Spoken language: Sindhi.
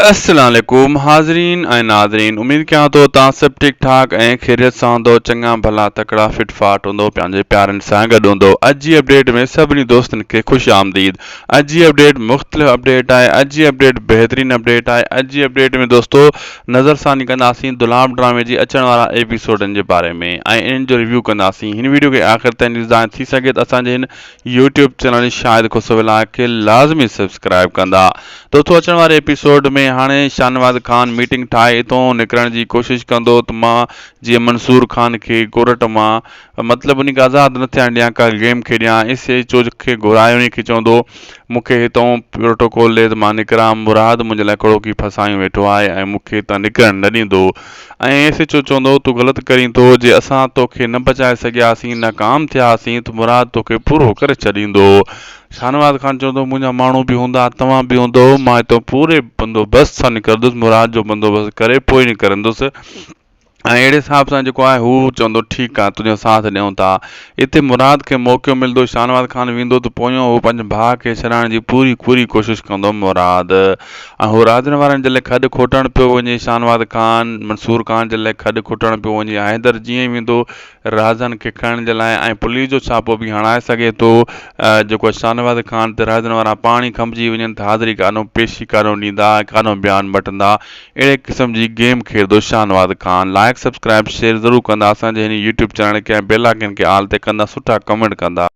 السلام عليڪم حاضرين ۽ ناظرين اميد ڪيان ٿو توهان سڀ ٺيڪ ٺاڪ ۽ خيريت سان هوندو چڱا ڀلا تڪڙا فٽ فاٽ هوندو پنهنجي پيارن سان گڏ هوندو اڄ جي اپڊيٽ ۾ سڀني دوستن کي خوش آمديد اڄ جي اپڊيٽ مختلف اپڊيٽ آهي اڄ جي اپڊيٽ بهترين اپڊيٽ آهي اڄ جي اپڊيٽ ۾ دوستو نظر ثاني ڪنداسين دولاب ڊرامي جي اچڻ وارا ايپيسوڊن جي باري ۾ ۽ انهن جو ريويو ڪنداسين هن ويڊيو کي آخر تائين ڏسندا ۽ ٿي سگهي ته اسان جي هن يوٽيوب چينل شاهد خسرو ولاگ کي لازمي سبسڪرائب ڪندا. دوستو اچڻ واري ايپيسوڊ ۾ هاڻي شاهنواز خان ميٽنگ ٺاهي اتون نڪرڻ جي ڪوشش ڪندو ته مان جيئن منصور خان کي ڪورٽ مان مطلب انهي کي آزاد نه ٿيڻ ڏيان ڪا گيم کيڏيان ايس ايڇ او کي گهرائي انهي کي چوندو مون کي هتون پروٽوڪول ڏي ته مان نڪران مراد منهنجي لاء ڪڙوڪي ڦسايون ويٺو آهي ۽ مون کي هتان نڪرڻ نه ڏيندو ۽ ايس ايڇ او چوندو تون غلط ڪرين ٿو، جي اسان توکي نه بچائي سگهياسين، ناڪام ٿياسين ته مراد توکي پورو ڪري ڇڏيندو. شاهنواز خان چوندو منهنجا ماڻهو به هوندا، توهان به هوندؤ، مان هتان پوري بندوبست سان نڪرندس، مراد جو بندوبست ڪري پوء نڪرندس. ۽ اهڙي حساب سان جيڪو آهي هو چوندو ٺيڪ آهي تنهنجو ساٿ ڏيون ٿا. اتي مراد کي موقعو ملندو، شاهنواز خان ويندو ته پويون هو پنهنجي ڀاء کي ڇڏائڻ جي پوري پوري ڪوشش ڪندو. مراد ۽ هو راڄن وارن جي لاء کڏ کوٽڻ پيو وڃي. شاهنواز خان، منصور خان جي لاء کڏ کوٽڻ پيو وڃي. حيدر جيئن ئي ويندو راڄن کي کڻڻ جي لاء ۽ پوليس جو ڇاپو به هڻائي سگهي ٿو. جيڪو شاهنواز خان تي راڄن وارا پاڻ ئي کنڀجي وڃن ته حاضري ڪانو پيشي ڪانو ڏيندا ۽ ڪانو بيان مٽندا. اهڙي قسم جي گيم کيڏندو Shahnawaz Khan. Like subscribe share ضرور ڪندا اسان جي هن يوٽيوب چينل کي ۽ بيل آئيڪن کي آل تي ڪندا سٺا ڪمينٽ ڪندا.